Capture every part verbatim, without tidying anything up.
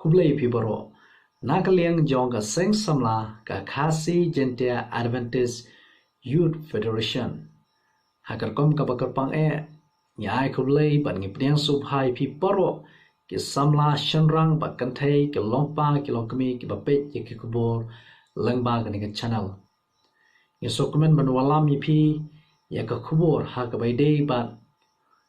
Khublei phi baroh. Na ka liang jong ka seng samla ka Khasi Jaintia Adventist Youth Federation. Ha ka rukom kaba kyrpang eh, ngi ai khublei bad ngi pdiang sngewbha ïa phi baroh ki samla shynrang bad kynthei, ki longpa ki longkmie kiba peit ïa ki khubor lyngba kane ka channel. Ngi sngewkmen ban wallam ïa phi ïa ka khubor ha kaba ïadei bad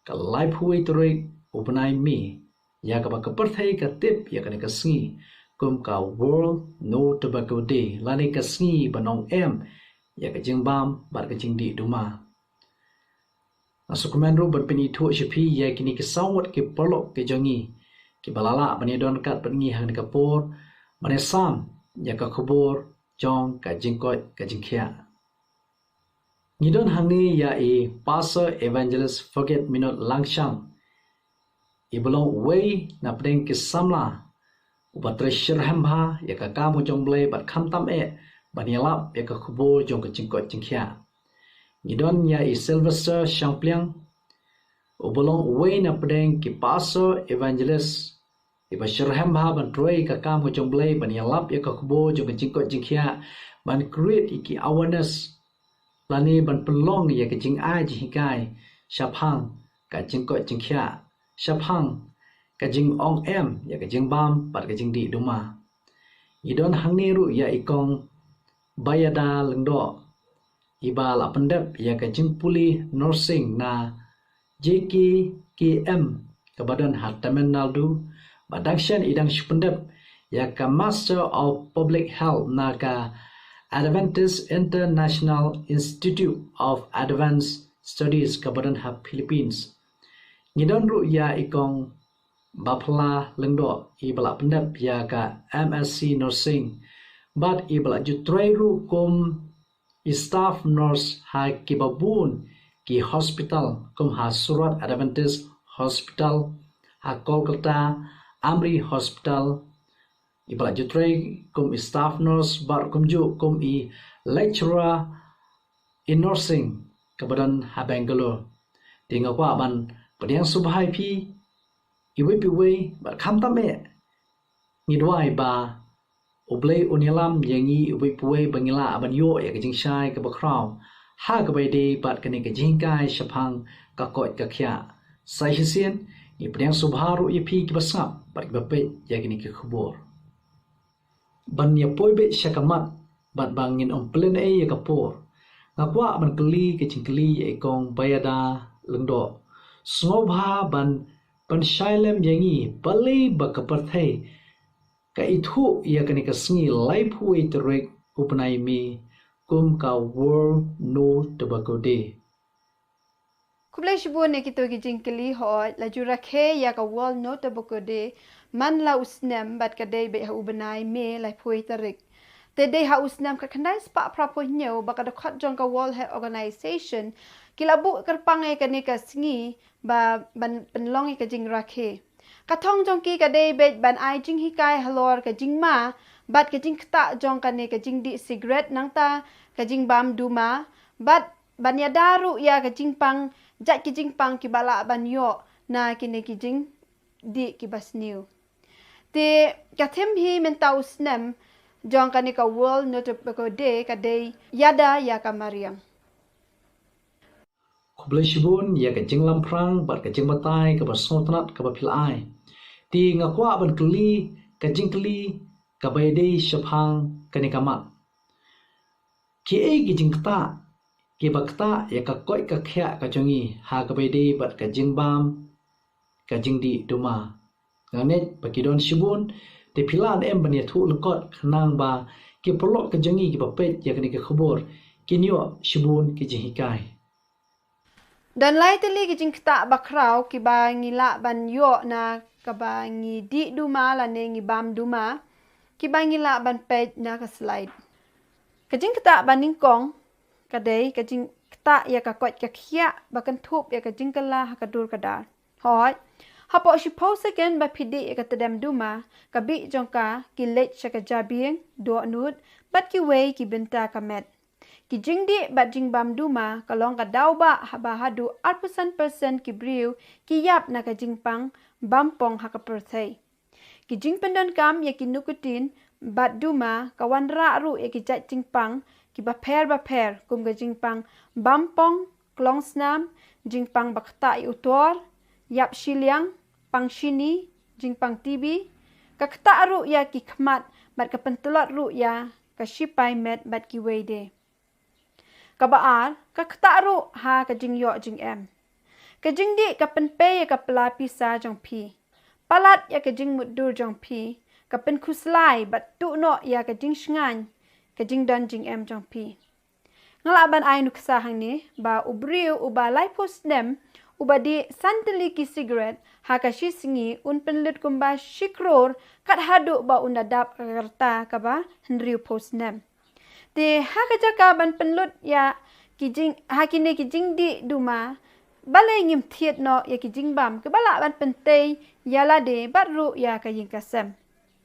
ka laiphew wei tarik u bnai May, ïa kaba ka pyrthei ka tip ïa kane ka sngi kum ka World No Tobacco Day, lane ka sngi ban ong em ïa ka jingbam bad ka jingdih duma. Nga sngewkmen ruh ban pynithuh sha phi ïa kine ki saw ngut ki paralok ki jong ngi kiba la lah ban ïadon ryngkat bad ngi ha kane ka por ban ïasam ïa ka khubor jong ka jingkoit ka jingkhiah. Ngi don hangne ïa i Pastor Evangelist Forget Me Not Langsham, iba long uwei na pdeng ki samla uba trei shitrhem bha ïa ka kam ka jong U Blei bad khamtam eh ban ïalap ïa ka khubor jong ka jingkoit jingkhiah. Ngi don ïa i Sylvester Shangpliang, uba long uwei na pdeng ki Pastor Evangelist iba shitrhem bha ban trei ka kam ka jong U Blei ban ïalap ïa ka khubor jong ka jingkoit jingkhiah, ban create ïa ki awareness lane ban pynlong ïa ka jingai jinghikai shaphang ka jingkoit jingkhiah, shaphang ka jingong em ïa ka jingbam bad ka jingdih duma. Ngi don hangne ruh ïa i Kong Bayada Lyngdoh, iba la pyndep ïa ka jingpule nursing na J K K M kaba don ha Tamil Nadu, bad dang shen i dang shu pyndep ïa ka Master of Public Health na ka Adventist International Institute of Advanced Studies kaba don ha Philippines. Ngi don ruh ïa i Kong Baphala Lyngdoh, iba la pyndep ïa ka M S C Nursing bad iba la ju trei ruh kum i staff nurse ha kiba bun ki hospital, kum ha Surat Adventist Hospital, ha Kolkata Amri Hospital, iba la ju trei kum i staff nurse bad kumjuh kum i lecturer in nursing kaba don ha Bangalore. Te nga kwah ban pdiang sngewbha ïa phi iwei pa iwei bad khamtam eh ngi duwai ba U Blei un ïalam ïa ngi iwei pa iwei ba ngin lah ban ïoh ïa ka jingshai kaba khraw ha kaba ïadei bad kane ka jinghikai shaphang ka koit ka khiah. Sa shisien, ngi pdiang sngewbha ruh ïa phi kiba sngap bad kiba peit ïa kine ki khubor. Ban ïa poi beit sha ka mat bad ba ngin ym pynlehnohei ïa ka por, nga kwah ban kylli ka jingkylli ïa i Kong Bayada Lyngdoh. Sngewbha ban pynshai lem ïa ngi, balei ba ka pyrthei ka ithuh ïa kane ka sngi laiphew wei tarik u bnai May kum ka World No Tobacco Day? Khublei shibun ïa kito ki jingkylli. Hooid, la ju rakhe ïa ka World No Tobacco Day man la u snem bad ka dei beit ha u bnai May laiphew wei tarik. Te dei ha u snem khatkhyndai spah phraphew hynñiew ba ka dkhot jong ka World Health Organization ki la buh kyrpang ïa kane ka sngi ba ban pynlong ïa ka jingrakhe. Ka thong jong ki ka dei beit ban ai jinghikai halor ka jingma bad ka jingktah jong kane ka jingdih sikret nangta ka jingbam duma, bad ban ïada ruh ïa ka jingpang, jait ka jingpang kiba lah ban ïoh na kine ki jingdih kiba sniew. Te ka theme hi mynta u snem jong kane ka World No Tobacco Day ka dei ïada ïa ka mariang. Khublei shibun ïa ka jinglamphrang bad ka jingbatai kaba sngewtynnat kaba phi la ai. Te nga kwah ban kylli ka jingkylli kaba ïadei shaphang kane ka mat. Kiei ki jingktah kiba ktah ïa ka koit ka khiah ka jong ngi ha kaba ïadei bad ka jingbam, ka jingdih duma? Nga ngeit ba ki don shibun, te phi lah ne em ban ïathuh lyngkot khnang ba ki paralok ka jong ngi kiba peit ïa kane ka khubor kin ïoh shibun ki jinghikai. Don lai tylli ki jingktah bakhraw kiba ngi lah ban ïoh na kaba ngi dih duma lane ngi bam duma, kiba ngi lah ban peit na ka slide. Ka jingktah ba nyngkong ka dei ka jingktah ïa ka koit ka khiah ba kynthup ïa ka jingkylla ha ka dur ka dar. Hooid, hapoh shiphew second ba phi dih ïa ka tdem duma, ka bih jong ka ki leit sha ka jabieng, dohnud bad kiwei ki bynta ka met. Ki jingdih bad jingbam duma ka long ka daw ba haba haduh arphew san percent ki briew ki ïap na ka jingpang bam pong ha ka pyrthei. Ki jingpyndonkam ïa ki nicotine bad duma ka wanrah ruh ïa ki jait jingpang kiba pher bapher, kum ka jingpang bampong, klongsnam, jingpang ba ktah ïa u tor, ïap shiliang, pang shini, jingpang T B, ka ktah ruh ïa ki khmat bad ka pyntlot ruh ïa ka shipai met bad kiwei de. Kaba ar, ka ktah ruh ha ka jingïoh jingem. Ka jingdih ka pynpei ïa ka pla pisa jong phi. Palat ïa ka jingmutdur jong phi, ka pynkhuslai bad tuh noh ïa ka jingshngaiñ ka jingdon jingem jong phi. Nga lah ban ai nuksa hangne ba u briew uba laiphew snem uba dih san tylli ki sigaret ha ka shi sngi un pynlut kumba shi klur, kat haduh ba un da dap ha ka rta kaba hynriewphew snem. Te ha ka jaka ban pynlut ïa ki jing, ha kine ki jingdih duma, balei ngim thied noh ïa ki jingbam kiba lah ban pyntei ïa lade bad ruh ïa ka ïing ka sem?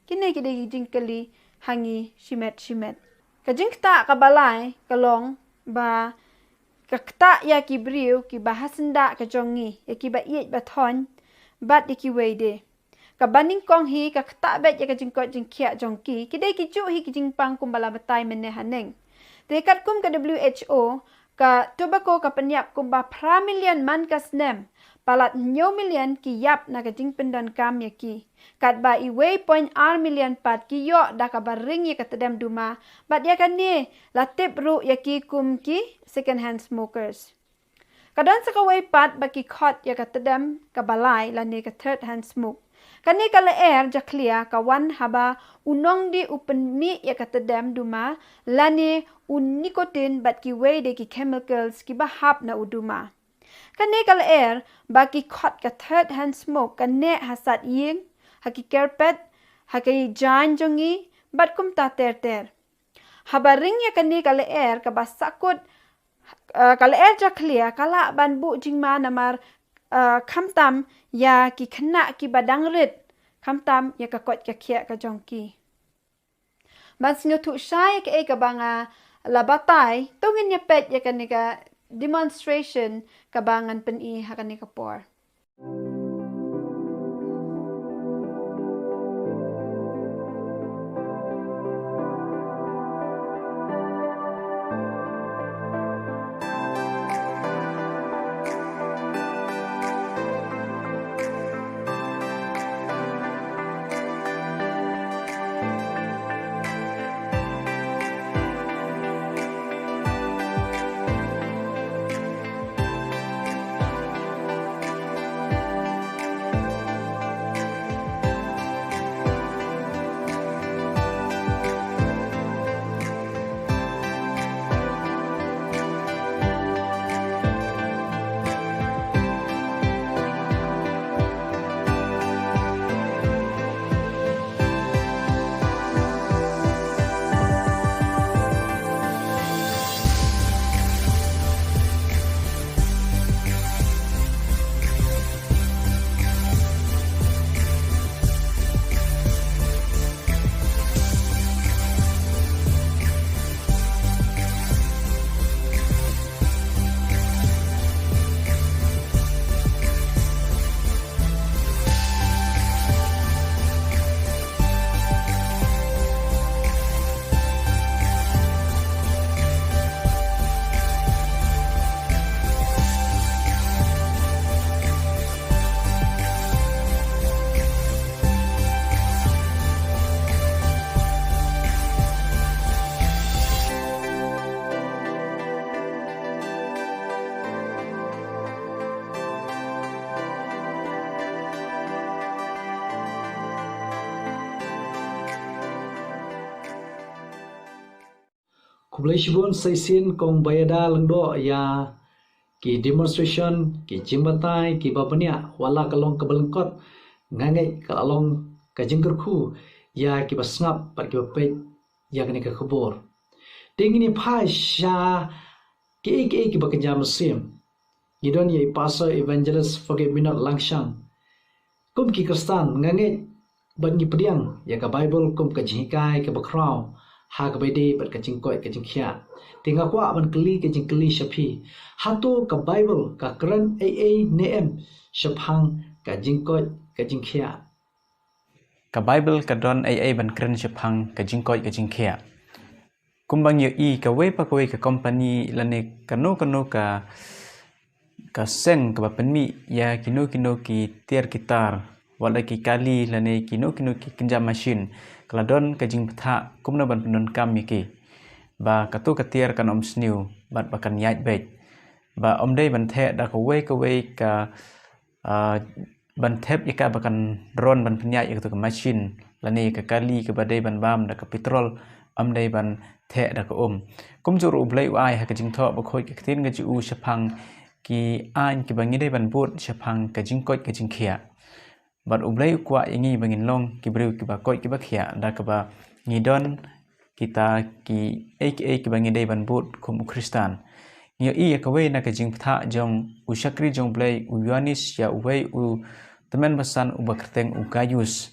Kine ki dei ki jingkylli ha ngi shimet shimet. Ka jingktah kaba lai ka long ba ka ktah ïa ki briew kiba ha syndah ka jong ngi, ïa kiba ïeit ba thoiñ bad ïa kiwei de. Kaba nyngkong hi, ka ktah beit ïa ka jingkoit jingkhiah jong ki. Ki dei kijuh hi ki jingpang kumba la batai mynne haneng. Te katkum ka W H O, ka tobacco ka pynïap kumba phra million man ka snem. Palat hynñiew million ki ïap na ka jingpyndonkam ïa ki. Katba iwei point ar million pat ki ïoh da kaba ring ïa ka tdem duma, bad ïa kane la tip ruh ïa ki kum ki second hand smokers. Ka don sa kawei pat ba ki khot ïa ka tdem kaba lai lane ka third hand smoke. Kane ka lyer jakhlia ka wan haba u nongdih u pynmih ïa ka tdem duma lane u nicotine bad kiwei de ki chemicals kiba hap na u duma. Kane ka lyer ba ki khot ka third hand smoke ka neh ha sat ïing, ha ki carpet, ha ki jaiñ jong ngi bad kumta ter ter. Haba ring ïa kane ka lyer kaba sahkut, eh, ka lyer jakhlia ka lah ban buh jingma namar, eh, khamtam ïa ki khynnah kiba dang rit, khamtam ïa ka koit ka khiah ka jong ki. Ban sngewthuh shai ïa kaei kaba nga la batai, to ngin ïa peit ïa kane ka demonstration kaba ngan pyni ha kane ka por. Khublei shibun sa shisien kong Bayada Lyngdoh ïa ki demonstration, ki jingbatai kiba bniah, wat la ka long kaba lyngkot, nga ngeit ka la long ka jingkyrkhu ïa kiba sngap bad kiba peit ïa kane ka khubor. Te ngin ïa phai sha kiei kiei kiba kynja mynsiem. Ngi don ïa i Pastor Evangelist Forget Me Not Langshang. Kum ki Khristan, nga ngeit bad ngi pdiang ïa ka Baibl kum ka jinghikai kaba khraw ha kaba ïadei bad ka jingkoit ka jingkhiah. Te nga kwah ban kylli ka jingkylli sha phi. Hato ka Baibl ka kren ei ei ne em shaphang ka jingkoit ka jingkhiah? Ka Baibl ka don ei ei ban kren shaphang ka jingkoit ka jingkhiah. Kumba ngi ïohi, kawei pa kawei ka kompani lane kano kano ka, ka seng kaba pynmih ïa kino kino ki tiar ki tar, wat la ki kali lane kino kino ki kynja mashin, ka la don ka jingbthah kumno ban pyndonkam ïa ki, ba kato ka tiar kan ym sniew bad ba kan ïaid beit, ba ym dei ban theh da kawei kawei ka, ah, ban thep ïa ka ba kan ron ban pynïaid ïa kato ka mashin lane ïa ka kali kaba dei ban bam da ka petrol, ym dei ban theh da ka um. Kumjuh ruh U Blei u ai ha ka Jingthoh Bakhuid ka ktien ka jong u shaphang ki aiñ kiba ngi dei ban bud shaphang ka jingkoit ka jingkhiah. Bad U Blei u kwah ïa ngi ba ngin long ki briew kiba koit kiba khiah da kaba ngi don kita kiei kiei kiba ngi dei ban bud kum u Khristan. Ngi ïohi ïa kawei na ka jingbthah jong u shakri jong U Blei u Ïoannis ïa uwei u tymmen basan uba kyrteng u Gaius.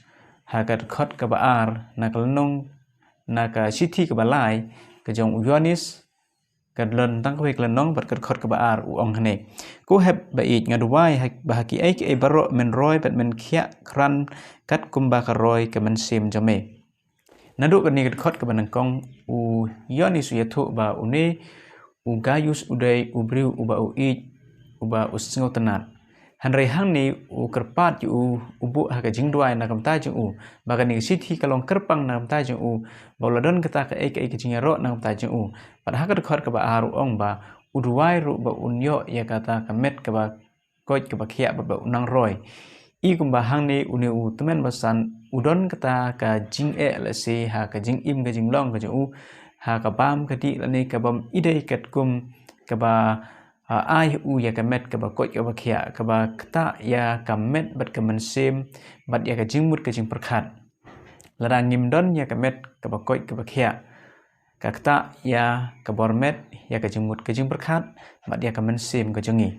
Ha ka dkhot kaba ar na ka lynnong, na ka shithi kaba lai ka jong u Ïoannis, ka don tang kawei ka lynnong bad ka dkhot kaba ar, u ong hangne: Ko hep ba ïeit, nga duwai ha, ba ha kiei kiei baroh men roi bad men khiah krat kat kumba ka roi ka mynsiem jong me. Naduh kane ka dkhot kaba nyngkong, u Ïoannis u ïathuh ba une u Gaius u dei u briew uba u ïeit, uba u sngewtynnad. Hynrei hangne u kyrpad ïa u, u buh ha ka jingduwai na ka bynta jong u, ba kane ka shithi ka long kyrpang na ka bynta jong u, ba u la don kata kaei kaei ka jingïaroh na ka bynta jong u. Bad ha ka dkhot kaba ar u ong ba u duwai ruh ba un ïoh ïa kata ka met kaba koit kaba khiah bad ba un nang roi. I kumba hangne une u tymmen basan u don kata ka jingeh lehse ha ka jingim ka jinglong ka jong u, ha ka bam ka dih lane ka bym ïadei katkum kaba, ah, ai u ïa ka met kaba koit kaba khiah, kaba ktah ïa ka met bad ka mynsiem bad ïa ka jingmut ka jingpyrkhat. Lada ngim don ïa ka met kaba koit kaba khiah, ka ktah ïa ka bor met, ïa ka jingmut ka jingpyrkhat bad ïa ka mynsiem ka jong ngi.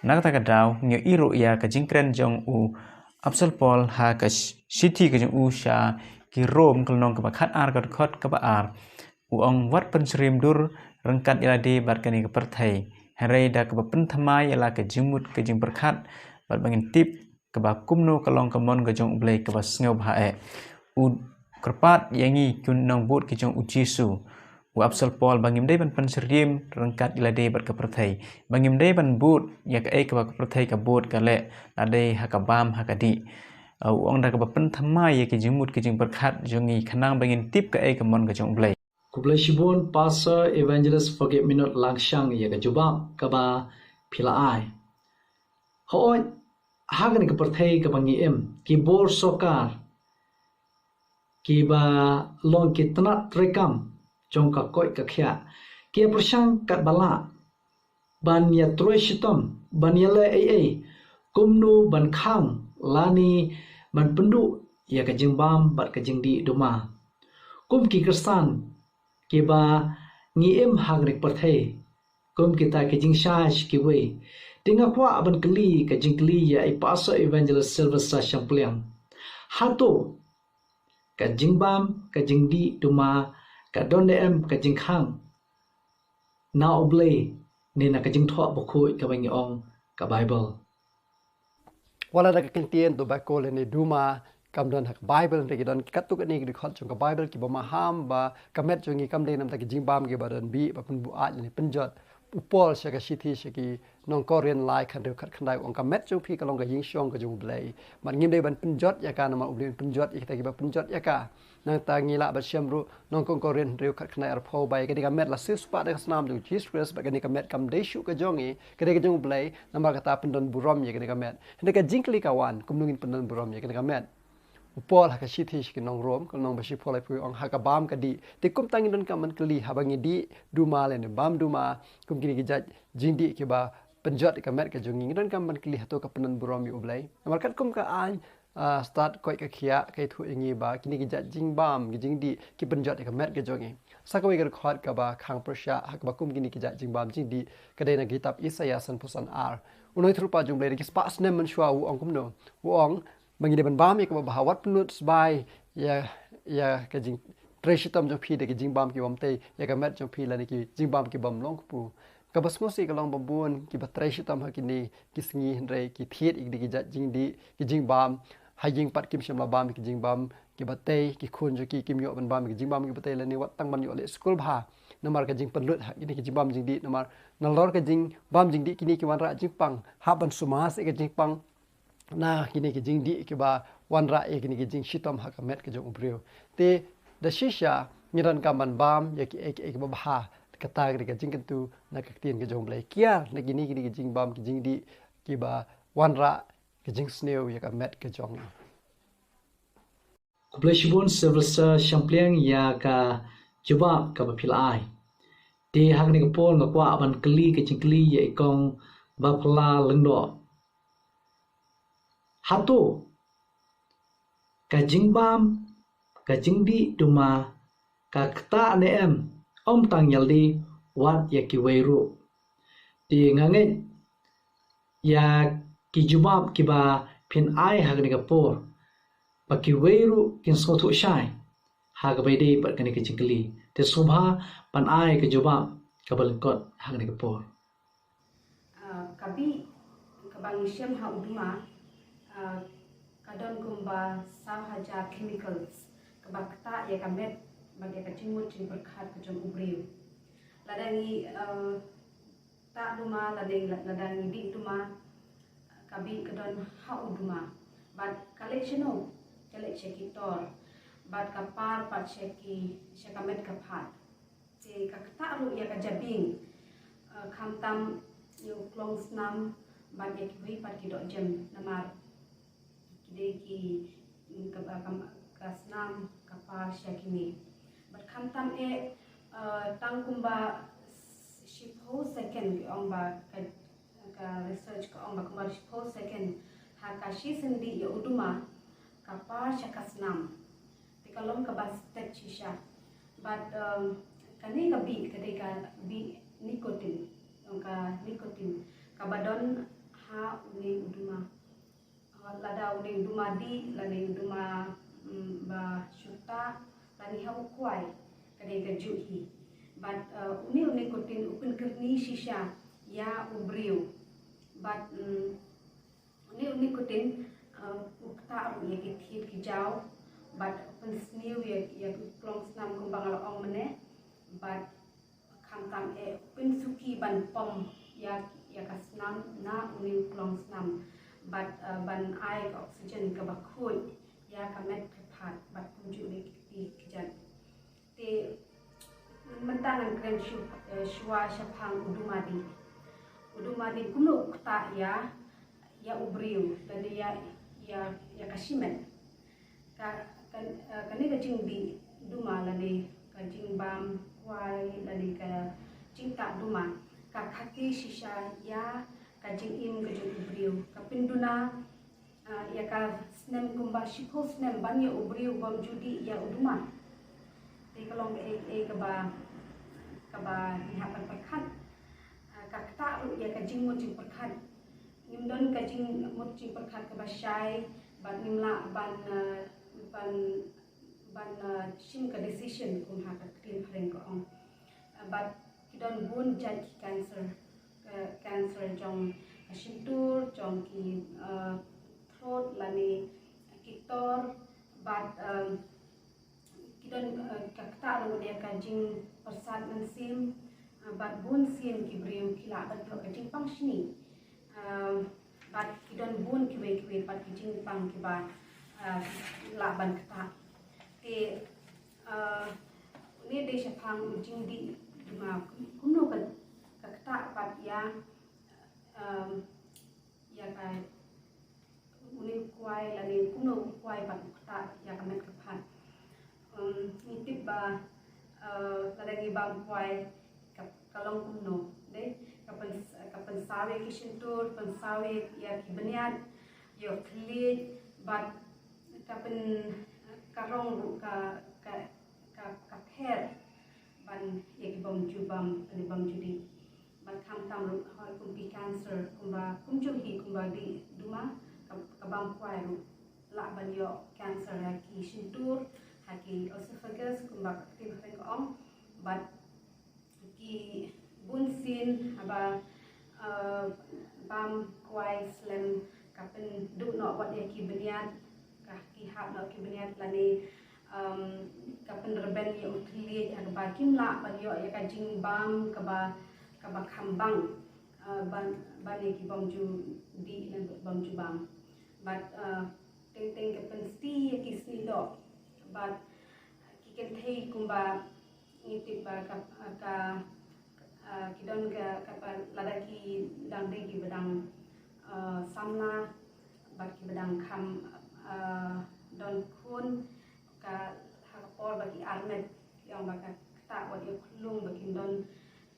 Na kata ka daw ngi ïohi ruh ïa ka jingkren jong u Apostol Paul ha ka sh-, shithi ka jong u sha ki Rom ka lynnong kaba khatar ka dkhot kaba ar. U ong: Wat pynsyriem dur ryngkat ïa lade bad kane ka pyrthei, hynrei da kaba pynthymmai ïa la ka jingmut ka jingpyrkhat, bad ba ngin tip kaba kumno ka long ka mon ka jong U Blei kaba sngewbha eh. U kyrpad ïa ngi ki nongbud ki jong U Jisu, u Apostol Paul, ba ngim dei ban pynsyriem ryngkat ïa lade bad ka pyrthei, ba ngim dei ban bud ïa kaei kaba ka pyrthei ka bud ka leh, lade ha ka bam ha ka dih. U ong da kaba pynthymmai ïa ki jingmut ki jingpyrkhat jong ngi khnang ba ngin tip kaei ka mon ka jong U Blei. Khublei shibun Pastor Evangelist Forget Me Not Langshang ïa ka jubab kaba phi la ai. Hooid, ha kane ka pyrthei kaba ngi im, ki bor sorkar kiba long ki tnat treikam jong ka koit ka khiah ki ïa pyrshang katba lah ban ïa trei shitom, ban ïa leh ei ei, kumno ban khang lane ban pynduh ïa ka jingbam bad ka jingdih duma. Kum ki Khristan kiba ngi im ha kane ka pyrthei, kum kita ki jingshai sha kiwei, te nga kwah ban kylli ka jingkylli ïa i Pastor Evangelist Sylvester Shangpliang. Hato ka jingbam, ka jingdih duma, ka don ne em ka jingkhang na U Blei ne na ka Jingthoh Bakhuid kaba ngi ong ka Baibl? Wat la da ka kyntien tobacco lane duma kam don ha ka Baibl, hynrei ki don katto katne ki dkhot jong ka Baibl kiba maham ba ka met jong ngi kam dei namar ki jingbam kiba don bih ba pynbuaid lane pynjot. U Paul sha ka shithi sha ki nong Korinth lai khathynriew khatkhyndai u ong: Ka met jong phi ka long ka ïingshong ka jong U Blei. Bad ngim dei ban pynjot ïa ka namar U Blei un pynjot ïa kita kiba pynjot ïa ka. Nangta ngi lah ban shem ruh nong Korinth hynriew khatkhyndai arphew ba ïa kane ka met la siewspah da ka snam jong u Jisu Khrist, bad kane ka met kam dei shuh ka jong ngi, ka dei ka jong U Blei, namar kata pyndon burom ïa kane ka met. Hynrei ka jingkylli ka wan, kumno ngin pyndon burom ïa kane ka met? U Paul ha ka shithi sha ki nong Rom, ka lynnong ba shiphew laiphew u ong: Ha ka bam ka dih. Te kumta ngin donkam ban kylli, haba ngi dih duma lane bam duma, kum kine ki jait jingdih kiba pynjot ïa ka met ka jong ngi, ngi donkam ban kylli hato ka pyndon burom ïa U Blei? Namar katkum ka aiñ, ah, stad koit ka khiah ka ïathuh ïa ngi ba kine ki jait jingbam, ki jingdih ki pynjot ïa ka met ka jong ngi. Sa kawei ka dkhot kaba khang pyrshah ha kaba kum kine ki jait jingbam jingdih ka dei na ka kitab Isaïah sanphew san ar. U nongïathuhlypa jong U Blei da ki spah snem mynshuwa u ong kumno? U ong ba ngi dei ban bam ïa kaba bha, wat pynlut sbai ïa, ïa ka jingtrei shitom jong phi da ki jingbam ki bym tei, ïa ka met jong phi lane ki jingbam ki bym long kpu. Kaba sngewsih ka long ba bun kiba trei shitom ha kine ki sngi hynrei ki thied ïa ki jait jingdih, ki jingbam, ha ïing pat kim shym la bam ïa ki jingbam kiba tei, ki khun jong ki kim ïoh ban bam ïa ki jingbam kiba tei lane wat tang ban ïoh leit skul bha. Namar ka jingpynlut ha kine ki jingbam jingdih, namar nalor ka jingbam jingdih kine ki wanrah jingpang, hap ban sumar ïa ka jingpang na kine ki jingdih kiba wanrah ïa kine ki jingshitom ha ka met ka jong u briew. Te da shisha ngi donkam ban bam ïa kiei kiei kiba bha, kata ka dei ka jingkyntu na ka ktien ka jong u Blei. Kiar na kine kine ki jingbam ki jingdih kiba wanrah ka jingsniew ïa ka met ka jong ngi. Khublei shibun Sylvester Shampliang ïa ka jubab kaba phi la ai. Te ha kane ka por nga kwah ban kylli ka jingkylli ïa i kong Bapkala Lyngdoh. Hato ka jingbam, ka jingdih duma, ka ktah ne em, ym tang ïalade, wat ïa kiwei ruh. Te nga ngeit ïa ki jubab kiba phin ai ha kane ka por, ba kiwei ruh kin sngewthuh shai ha kaba ïadei bad kane ka jingkylli. Te sngewbha ban ai ka jubab kaba lyngkot ha kane ka por. Ah, ka bih kaba ngi shem ha u duma, ah, ka don kumba saw hajar chemicals kaba ktah ïa ka met bad ïa ka jingmut jingpyrkhat ka jong u briew. Lada ngi, ah, ktah duma, lada ngi, lada ngi dih duma, ka bih ka don ha u duma. Bad ka leit shano? Ka leit sha ki tor. Bad ka par pat sha ki, sha ka met ka phad. Te ka ktah ruh ïa ka jabieng, eh, khamtam ïa u klongsnam bad ïa kiwei pat ki dohjem namar ki dei ki, mm, ka, ka, ka snam ka par sha kine. Bad khamtam eh, eh, tang kumba shiphew second ki ong ba ka, ka research ka ong ba kumba shiphew second ha ka shisien dih ïa u duma ka par sha ka snam. Te ka long kaba stet shisha. Bad, um, kane ka bih ka dei ka bih nicotine, ka nicotine kaba don ha une u duma. Uh, lada une u duma dih, lada une u duma, mm, ba shu ktah, lane ha u kwai, ka dei kajuh hi. Bad, uh, une u nicotine u pynkyrni shisha ïa u briew. Bad, mm, une u nicotine, uh, u ktah ruh ïa ki thied ki jaw, bad u pynsniew ïa, ïa ki klongsnam kumba nga la ong mynne, bad khamtam eh u pynsuki ban pom ïa, ïa ka snam na une u klongsnam, bad, uh, ban ai ka oxygen kaba khuid ïa ka met ka phad, bad kumjuh de ki kti ki jait. Te mynta ngan kren shu, eh, shuwa shaphang u duma dih. U duma dih kumno u ktah ïa, ïa u briew, lane ïa, ïa, ïa ka shimet. Ka, ka, eh, kane ka jingdih duma lane ka jingbam kwai lane ka jingktah duma ka khati shisha ïa ka jingim ka jong u briew. Ka pynduna, ah, ïa ka snem kumba shiphew snem ban ïa u briew bym ju dih ïa u duma. Te ka long kaei kaei kaba, kaba ngi hap ban pyrkhat. Ah, ka ktah ruh ïa ka jingmut jingpyrkhat. Ngim don ka jingmut jingpyrkhat kaba shai bad ngim lah ban, ah, ban, ban, ah, shim ka decision kum ha ka ktien phareng ka ong. Ah, bad ki don bun jait ki cancer, eh, cancer jong ka shyntur, jong ki, eh, throat lane ki tor, bad, em, ki don, eh, ka ktah ruh ïa ka jingpyrsad mynsiem, eh, bad bun sien ki briew ki lah ban ïoh ka jingpang shini. Eh, bad ki don bun kiwei kiwei pat ki jingpang kiba, eh, lah ban ktah. Te, eh, une dei shaphang u jingdih duma, kumno ka, ka ktah pat ïa, em, ïa ka une u kwai lane kumno u kwai pat u ktah ïa ka met ka phad. Um, ngi tip ba, uh, lada ngi bam kwai ka, ka long kumno, dei, ka pyn, ka pynsaw ïa ki shyntur, pynsaw ïa ki bniat, ïa u khlieh, bad ka pyn, ka rong ruh ka, ka, ka, ka pher ban ïa ki bym ju bam, ban ïa bym ju dih. Bad khamtam ruh hoi kum ki cancer, kumba, kumjuh hi kumba dih duma, ka, ka bam kwai ruh lah ban ïoh cancer ha ki shyntur, ha ki esophagus, kumba ka ktien phareng ka ong. Bad ki bun sien haba, eh, bam kwai slem ka pynduh noh wat ïa ki bniat, Hap noh ki bniat lane, um, ka pynrben ïa u thylliej ha kaba kim lah ban ïoh ïa ka jingbam kaba, kaba kham bang, uh, ban, ban ïa ki bym ju dih ne bym ju bam. Bad, uh, teng teng ka pynsti ïa ki snieh doh. Bad ki kynthei kumba ngi tip ba ka, ka, uh, ki don ka, ka pa, lada ki dang dei kiba dang, uh, samla bad kiba dang kham, uh, don khun, ka ha ka por ba ki armet, ki ong ba ka ktah wat ïa khlung ba kin don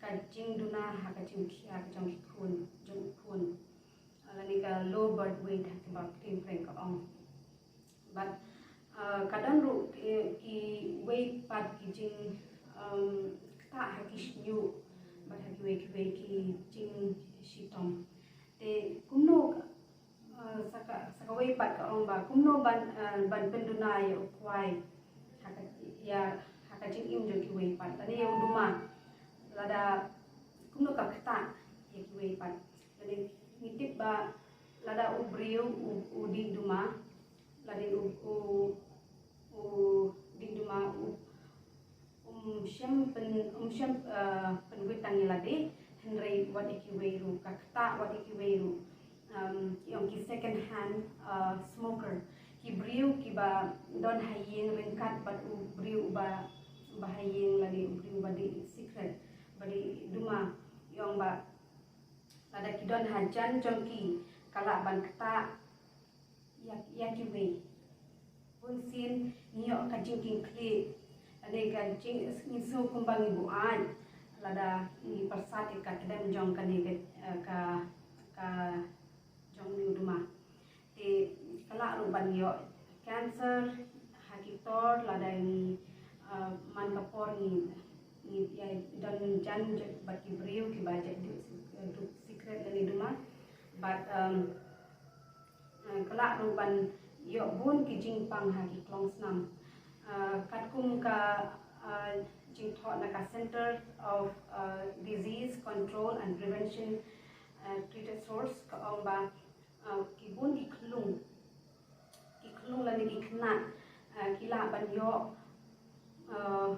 ka jingduna ha ka jingkhia ka jong ki khun, jong u khun. Uh, lane ka low birth weight ha kaba pyrthei pyrthei ka ong. Bad, uh, ka don ruh ki, kiwei pat ki jing, um, ktah ha ki shñiuh bad ha kiwei kiwei ki jingshitom. Te kumno ka, uh, sa ka, sa kawei pat ka ong ba kumno ban, uh, ban pynduna ïa u kwai ha ka, ïa, ha ka jingim jong kiwei pat lane ïa u duma, lada kumno ka ktah ïa kiwei pat. Lane ngi tip ba lada u briew u, u dih duma, lane u, u, u dih duma u, um shym pyn, um shym, uh, pynwit tang ïa lade, hynrei wat ïa kiwei ruh, ka ktah wat ïa kiwei ruh. Um, ki ong ki second hand, uh, smoker. Ki briew kiba don ha ïing ryngkat bad u briew uba, uba ha ïing lane u briew uba dih sikret, uba dih duma. Ki ong ba lada ki don hajan jong ki, ka lah ban ktah ïa, ïa kiwei. Bunsien ngi ïoh ka jingkitkhlieh lane ka jing, ngi sngew kumba ngi buaid lada ngi pyrsad ïa ka kdem jong kane ka, eh, ka, ka jong une u duma. Te ka lah ruh ban ïoh cancer ha ki ktor lada ngi, eh, man ka por ngi, ngi ïa don jan bad ki briew kiba ïa dih, eh, sikret lane duma. Bad, um, eh, ka lah ruh ban ïoh bun ki jingpang ha ki klongsnam. Eh, katkum ka, eh, jingthoh na ka Center of, eh, Disease Control and Prevention, eh, Treated Source ka ong ba, eh, ki bun ki khyllung, ki khyllung lane ki khynnah, eh, ki lah ban ïoh, eh,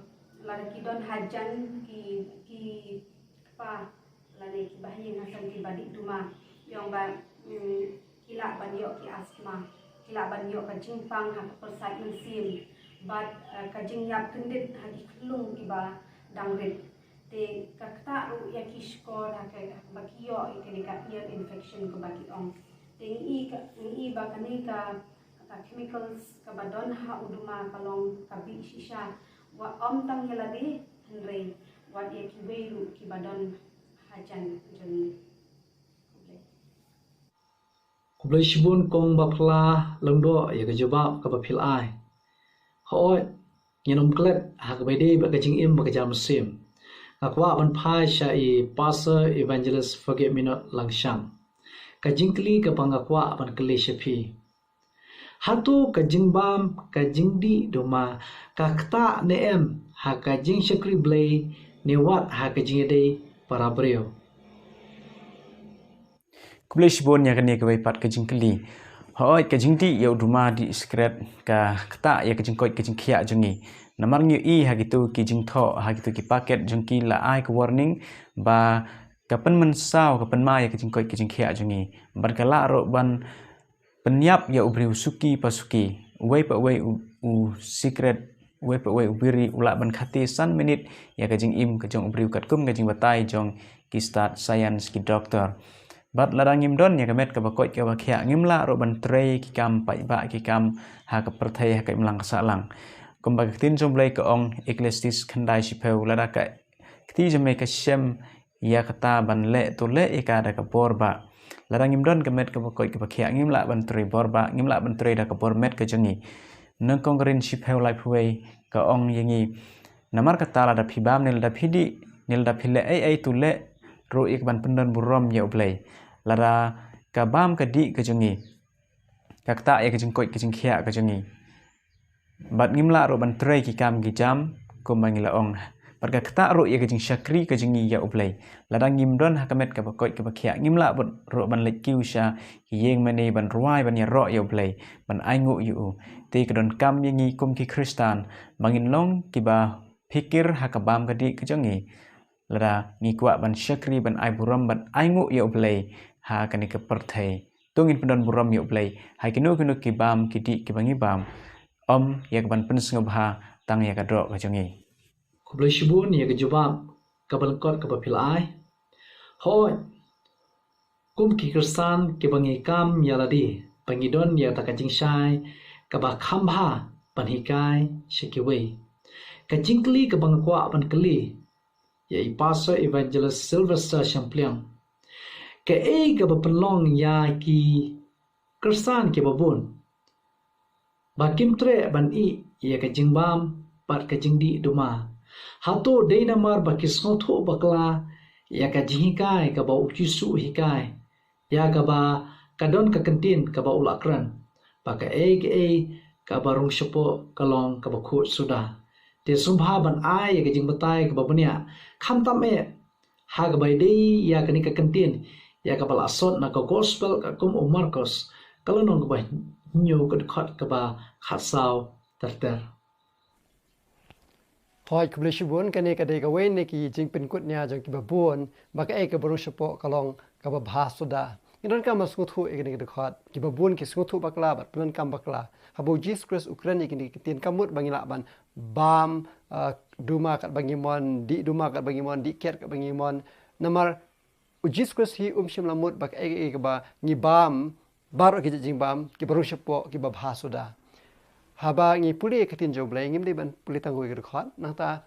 lada ki don hajan ki, ki kpa lane kiba ha ïing ha sem kiba dih duma. Ki ong ba, mm, ki lah ban ïoh ki asthma, ki lah ban ïoh ka jingpang ha ka pyrshah mynsiem bad, eh, ka jingïap kyndit ha ki khyllung kiba dang rit. Te ka ktah ruh ïa ki shkor ha kaba ki ïoh ïa kane ka ear infection kaba ki ong. Te ngi i ka, ngi i ba kane ka, ka chemicals kaba don ha u duma ka long ka bih shisha, wat ym tang ïa lade hynrei wat ïa kiwei ruh kiba don hajan jong ngi. Khublei. Khublei shibun kong Bapla Lyngdoh ïa ka jubab kaba phi la ai. Hooid, ngin ym klet ha kaba ïadei bad ka jingim bad ka jingmynsiem. Nga kwah ban phai sha i Pastor Evangelist Forget Me Not Langshang. Ka jingkylli kaba nga kwah ban kylli sha phi, hato ka jingbam, ka jingdih duma ka ktah ne em ha ka jingshakri Blei ne wat ha ka jingïadei para briew? Khublei shibun ïa kane kawei pat ka jingkylli. Hooid, ka jingdih ïa u duma dih sikret ka ktah ïa ka jingkoit ka jingkhiah jong ngi. Namar ngi ïohi ha kito ki jingthoh ha kito ki paket jong ki la ai ka warning ba ka pynmynsaw, ka pynma ïa ka jingkoit ka jingkhiah jong ngi. Bad ka lah ruh ban pynïap ïa u briew suki pa suki. Uwei pa uwei u, u sikret, uwei pa uwei u biri u lah ban khate san minit ïa ka jingim ka jong u briew katkum ka jingbatai jong ki stad science, ki doktor. Bad lada ngim don ïa ka met kaba koit kaba khiah, ngim lah ruh ban trei ki kam paidbah, ki kam ha ka pyrthei ha ka imlang ka sahlang. Kumba ka ktien jong Blei ka ong, Eklesiastis khyndai shiphew, lada ka kti jong me ka shem ïa kata ban leh, to leh ïa ka da ka bor bah. Lada ngim don ka met kaba koit kaba khiah, ngim lah ban trei bor bah, ngim lah ban trei da ka bor met ka jong ngi. Nyngkong Korinth shiphew laiphew wei ka ong ïa ngi, namar kata lada phi bam ne lada phi dih ne lada phi leh ei ei, to leh ruh ïa ka ban pyndon burom ïa U Blei. Lada ka bam ka dih ka jong ngi ka ktah ïa ka jingkoit ka jingkhiah ka jong ngi. Bad ngim lah ruh ban trei ki kam ki jam kumba ngi la ong. Bad ka ktah ruh ïa ka jingshakri ka jong ngi ïa U Blei. Lada ngim don ha ka met kaba koit kaba khiah, ngim lah bud ruh ban leit kiew sha ki ïing mane ban rwai ban ïaroh ïa U Blei, ban ainguh ïa u. Te ka donkam ïa ngi kum ki Khristan ba ngin long kiba phikir ha ka bam ka dih ka jong ngi. Lada ngi kwah ban shakri, ban ai burom, ban ainguh ïa U Blei ha kane ka pyrthei, to ngin pyndon burom ïa U Blei ha kino kino ki bam ki dih kiba ngi bam, ym ïa ka ban pynsngewbha tang ïa ka doh ka jong ngi. Khublei shibun ïa ka jubab kaba lyngkot kaba phi la ai. Hooid, kum ki Khristan kiba ngi kam ïa lade, ba ngi don ïa kata ka jingshai kaba kham bha ban hikai sha kiwei. Ka jingkylli kaba nga kwah ban kylli ïa i Pastor Evangelist Sylvester Shangpliang: kaei kaba pynlong ïa ki Khristan kiba bun ba kim treh ban ïeh ïa ka jingbam bad ka jingdih duma? Hato dei namar ba ki sngewthuh bakla ïa ka jinghikai kaba U Jisu u hikai, ïa kaba ka don ka kyntien kaba u la kren ba kaei kaei kaba rung shapoh ka long kaba khuid suda? Te sngewbha ban ai ïa ka jingbatai kaba bniah, khamtam eh ha kaba ïadei ïa kane ka kyntien, ïa kaba la sot na ka Gospel katkum u Markos, ka lynnong kaba hynñiew, ka dkhot kaba khatsaw ter ter. Hooid, khublei shibun. Kane ka dei kawei na ki jingpynkut nia jong kiba bun ba kaei kaba rung shapoh ka long kaba bha suda. Ngi donkam ban sngewthuh ïa kane ka dkhot. Kiba bun ki sngewthuh bakla bad pyndonkam bakla. Haba U Jisu Khrist u kren ïa kane ka ktien, kam mut ba ngi lah ban bam, ah, duma katba ngi mon, dih duma katba ngi mon, dih kiad katba ngi mon. Namar U Jisu Khrist hi um shym la mut ba kaei kaei kaba ngi bam, baroh ki jait jingbam, kiba rung shapoh, kiba bha suda. Haba ngi pule ïa ka ktien jong U Blei, ngim dei ban pule tang ïa ka dkhot, nangta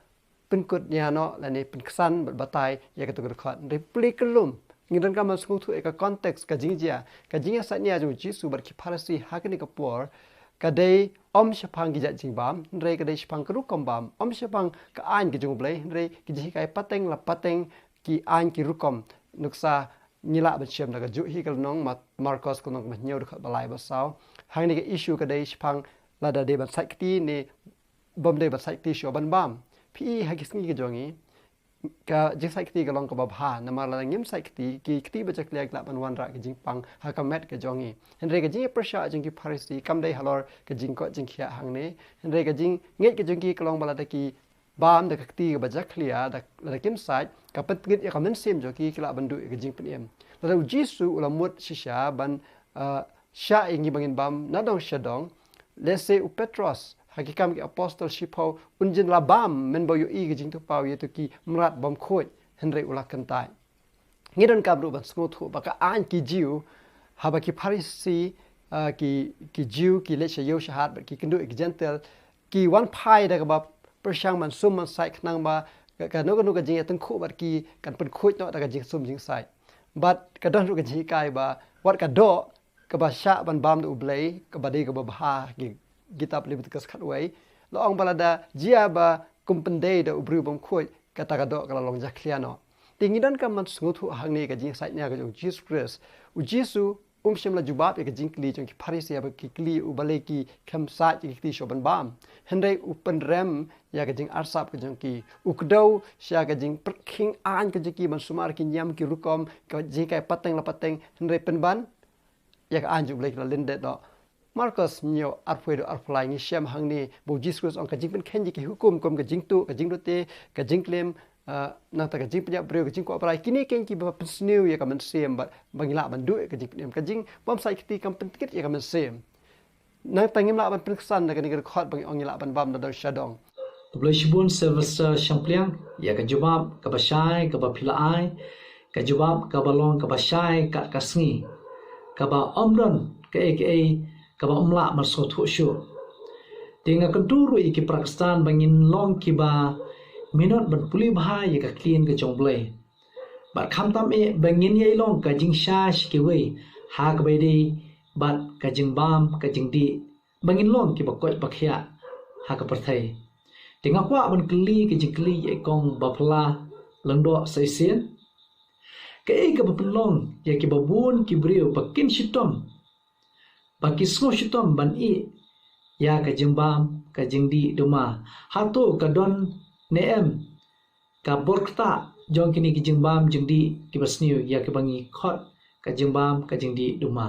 pynkut nia noh lane pynksan bad batai ïa kata ka dkhot. Hynrei pule kyllum, ngi donkam ban sngewthuh ïa ka context, ka jingjia, ka jingïasaid nia jong U Jisu bad ki Pharisi ha kane ka por ka dei ym shaphang ki jait jingbam, hynrei ka dei shaphang ka rukom bam, ym shaphang ka aiñ ka jong U Blei, hynrei ki jinghikai pateng la pateng, ki aiñ ki rukom. Nuksa ngi lah ban shem da kajuh hi ka lynnong Mat-, Markos ka lynnong kaba hynñiew, dkhot ba lai, ba saw. Hangne ka issue ka dei shaphang lada dei ban sait kti ne bym dei ban sait kti shuwa ban bam. Phi i ha ki sngi ka jong ngi, ka jingsait kti ka long kaba bha, namar lada ngim sait kti, ki kti ba jakhlia ki lah ban wanrah ka jingpang ha ka met ka jong ngi. Hynrei ka jingïapyrshah jong ki Pharisi kam dei halor ka jingkoit jingkhiah hangne. Hynrei ka jingngeit ka jong ki ka long ba lada ki bam da ka kti kaba jakhlia, da, lada kim sait, ka pyntngit ïa ka mynsiem jong ki, ki lah ban duh ïa ka jingpynim. Lada U Jisu u la mut shisha ban, ah, shah ïa ngi ba ngin bam nadong shadong, lehse u Petros ha Ki Kam ki Apostol shiphew un jin la bam, mynba u ïohi ka jingtpaw ïa kito ki mrad bymkhuid, hynrei u la kyntait. Ngi donkam ruh ban sngewthuh ba ka aiñ ki Jiw, haba ki Pharisi, ah, ki, ki Jiw ki leit sha ïew sha hat bad ki kynduh ïa ki Jentil, ki wan phai da kaba pyrshang ban sum ban sait khnang ba ka, kano kano ka jingïatyngkhuh bad ki kan pynkhuid noh da ka jingsum jingsait. Bad ka don ruh ka jinghikai ba wat ka doh kaba shah ban bam da U Blei, kaba dei kaba bha, ki kitab Leviticus khatwei, la ong ba lada jia ba kum pyndei da u briew bymkhuid, kata ka doh ka la long jakhlia noh. Te ngi donkam ban sngewthuh hangne ka jingsait nia ka jong U Jisu Khrist. U Jisu um shym la jubab ïa ka jingkylli jong ki Pharisi haba ki kylli u balei ki khlem sait ïa ki kti shuwa ban bam. Hynrei u pynrem ïa ka jingarsap ka jong ki. U kdew sha ka jingpyrkhing aiñ ka jong ki ban sumar ki niam ki rukom, ka jinghikai pateng la pateng, hynrei pynban ïa ka aiñ jong U Blei ki la lyndet noh. Markos hynñiew, arphew wei haduh arphew lai, ngi shem hangne ba U Jisu Khrist ong ka jingpynkheiñ ïa ki hukum kum ka jingtuh, ka jingduh te, ka jingklim, ah, nangta ka jingpynïap briew, ka jingkwah brai, kine keiñ kiba pynsniew ïa ka mynsiem ba, ba ngi lah ban duh ïa ka jingpynim. Ka jingbymsait kti kam pyntngit ïa ka mynsiem. Nangta ngim lah ban pynksan da kane ka dkhot ba ngi ong ngi lah ban bam nadong shadong. Khublei shibun Sylvester Shangpliang ïa ka jubab kaba shai kaba phi la ai, ka jubab kaba long kaba shai kat ka sngi, kaba ym don kaei kaei kaba ym lah ban sngewthuh shuh. Te nga kyntu ruh ïa ki para Khristan ba ngin long kiba minot ban pule bha ïa ka ktien ka jong U Blei. Bad khamtam eh ba ngin ïai long ka jingshai sha kiwei ha kaba ïadei bad ka jingbam ka jingdih, ba ngin long kiba koit ba khiah ha ka pyrthei. Te nga kwah ban kylli ka jingkylli ïa i Kong Baphala Lyngdoh Saisien: kaei kaba pynlong ïa kiba bun ki briew ba kin shitom, ba ki sngew shitom ban ïeh ïa ka jingbam ka jingdih duma? Hato ka don ne em ka bor ktah jong kine ki jingbam jingdih kiba sniew ïa kiba ngi khot ka jingbam ka jingdih duma.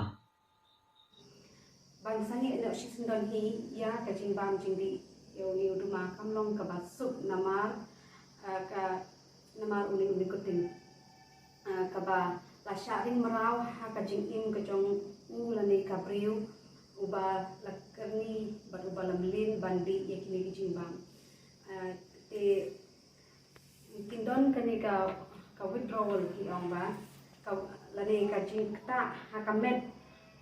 Ban sangeh noh shisyndon hi ïa ka jingbam jingdih ïa une u duma kam long kaba suk namar, ah, ka namar une u nikotin, ah, kaba la shah ring mraw ha ka jingim ka jong u lane ka briew uba la kyrni bad uba la mlien ban dih ïa kine ki jingbam. Ah, te kin don kane ka, ka withdrawal ki ong ba ka, lane ka jingktah ha ka met,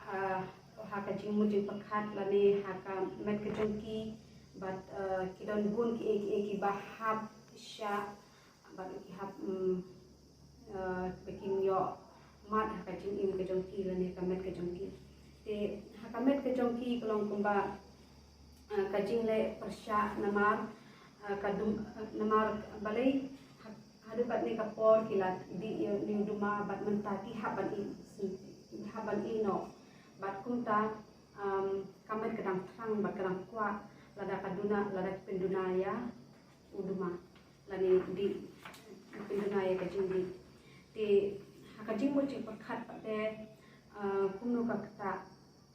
ah, ha ka jingmut jingpyrkhat lane ha ka met ka jong ki, bad, ah, ki don bun kiei kiei kiba hap shah bad ki hap, mm, ah, ba kin ïoh mad ha ka jingim ka jong ki lane ka met ka jong ki. Te ha ka met ka jong ki ka long kumba, ah, ka jingleh pyrshah namar, ah, ka dum, ah, namar balei ha, haduh katne ka por ki la dih ïa une u duma bad mynta ki hap ban ïeh, ki hap ban ïeh noh. Bad kumta, um, ka met ka dang thrang bad ka dang kwah lada ka duna, lada ki pynduna ïa u duma lane dih, pynduna ïa ka jingdih. Te ha ka jingmut jingpyrkhat pat te, ah, kumno ka ktah,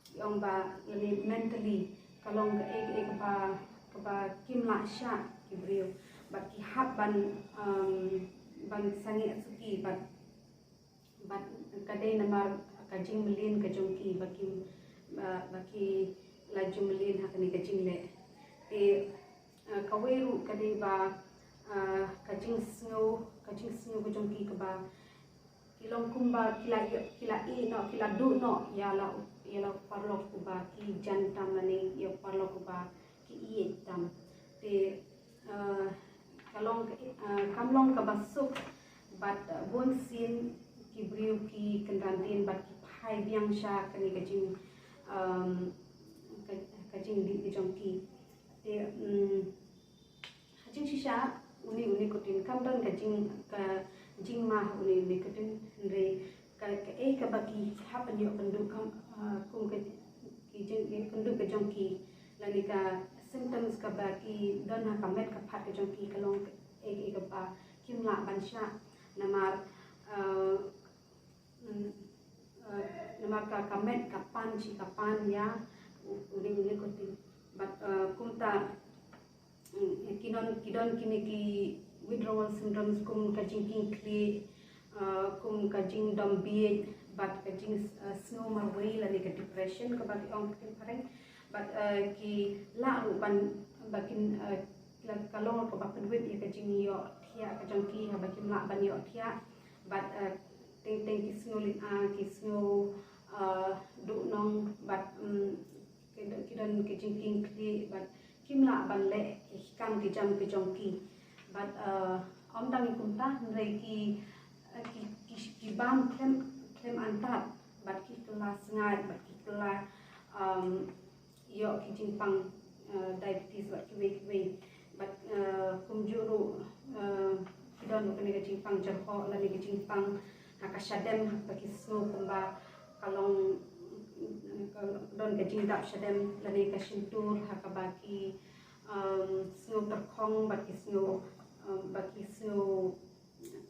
ki ong ba lane mentally ka long kaei kaei kaba, kaba kim lah shah ki briew bad ki hap ban, um, ban sangeh suki bad, bad ka dei namar ka jingmlien ka jong ki ba ki, ba, ba ki la ju mlien ha kane ka jingleh. Te, ah, kawei ruh ka dei ba, ah, ka jingsngew, ka jingsngew ka jong ki kaba ki long kumba ki la ïoh, ki la ïeh noh, ki la duh noh ïa la, ïa la u paralok uba ki jan tam lane ïa u paralok uba ki ïeit tam. Te, ah, ka long ka, ah, kam long kaba suk bad, ah, bun sien ki briew ki kynran dien bad ki phai biang sha kane ka jing, um, ka, ka jingdih ka jong ki. Te, um, ha jingshisha une u nikotin kam don ka jing, ka jingma ha une u nikotin, hynrei ka, kaei kaba ki hap ban ïoh kynduh kam, ah, kum ka, ki jing, ki kynduh ka jong ki lane ka symptoms kaba ki don ha ka met ka phad ka jong ki ka long kaei kaei kaba kim lah ban shah namar, ah, mm, ah, namar ka, ka met ka pan shi ka pan ïa u, une u nikotin. Bad, ah, kumta, mm, ki don, ki don kine ki withdrawal syndromes kum ka jingkieng khlieh, ah, kum ka jingdom bieit bad ka jing, ah, sngew marwei lane ka depression kaba ki ong ha ka ktien phareng. Bad, ah, ki lah ruh ban, ba kin, ah, la, ka long kaba pynwit ïa ka jingïoh thiah ka jong ki haba kim lah ban ïoh thiah. Bad, ah, teng teng ki sngew lynga, ki sngew, ah, duhnong bad, mm, ki don, ki don ki jingkieng khlieh bad kim lah ban leh ki kam ki jam ki jong ki. Bad, ah, ym tang ïa kumta hynrei ki, ah, ki, ki, ki bam khlem, khlem antad bad ki kylla sngaid bad ki kylla, um, ïoh ki jingpang, ah, diabetes bad kiwei kiwei. Bad, ah, kumjuh ruh, ah, ki don ruh kane ka jingpang jyrhoh lane ka jingpang ha ka shadem ha kaba ki sngew kumba ka long, ka don ka jingdap shadem lane ka shyntur ha kaba ki, um, sngew tyrkhong bad ki sngew, um, bad ki sngew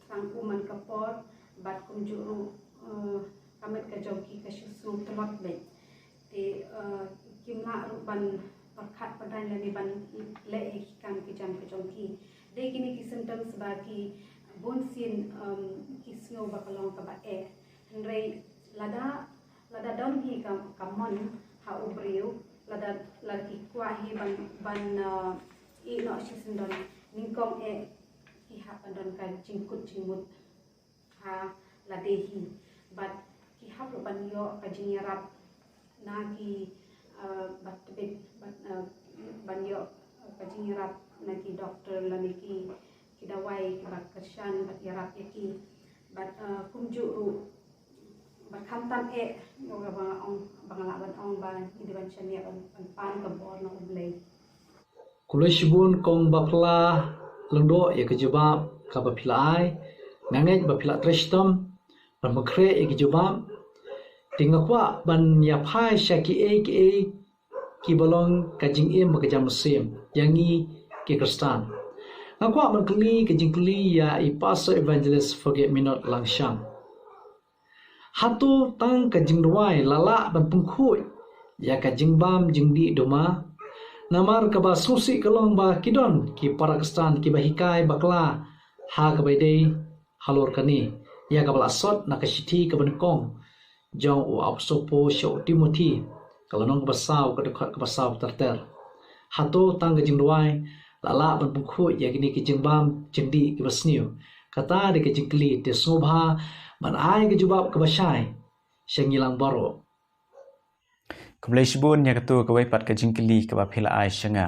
thrang um man ka por bad kumjuh ruh, eh, ka met ka jong ki ka shu sngew tlot beit. Te, eh, kim lah ruh ban pyrkhat pyrdain lane ban leh ïa ki kam ki jam ka jong ki. Dei kine ki symptoms ba ki bun sien, em, ki sngew ba ka long kaba eh. Hynrei lada, lada don hi ka, ka mon ha u briew, lada, lada ki kwah hi ban, ban, eh, ïeh noh shisyndon, nyngkong eh ki hap ban don ka jingkut jingmut ha lade hi. Bad ki hap ruh ban ïoh ka jingïarap na ki, eh, bad tbit, bad, eh, ban ïoh ka jingïarap na ki doktor lane ki, ki dawai kiba kyrshan bad ïarap ïa ki. Bad, eh, kumjuh ruh bad khamtam eh, ïoh ba nga ong, ba nga lah ban ong ba ngi dei ban shaniah ban, ban pan ka bor na U Blei. Khublei shibun kong Bapla Lyngdoh ïa ka jubab kaba phi la ai. Nga ngeit ba phi la trei shitom ban pynkhreh ïa ka jubab. Te nga kwah ban ïa phai sha kiei kiei kiba long ka jingim bad ka jam mynsiem ïa ngi ki Khristan. Nga kwah ban kylli ka jingkylli ïa i Pastor Evangelist Forget Me Not Langshang. Hato tang ka jingduwai la lah ban pynkhuid ïa ka jingbam jingdih duma? Namar kaba sngewsih ka long ba ki don ki para Khristan kiba hikai bakla ha kaba ïadei halor kane, ïa kaba la sot na ka shithi kaba nyngkong jong u apostol Paul sha u Timothi, ka lynnong kaba saw, ka dkhot kaba saw ter ter. Hato tang ka jingduwai la lah ban pynkhuid ïa kine ki jingbam jingdih kiba sniew? Kata dei ka jingkylli, te sngewbha ban ai ka jubab kaba shai sha ngi lang baroh. Khublei shibun ïa kato kawei pat ka jingkylli kaba phi la ai sha nga.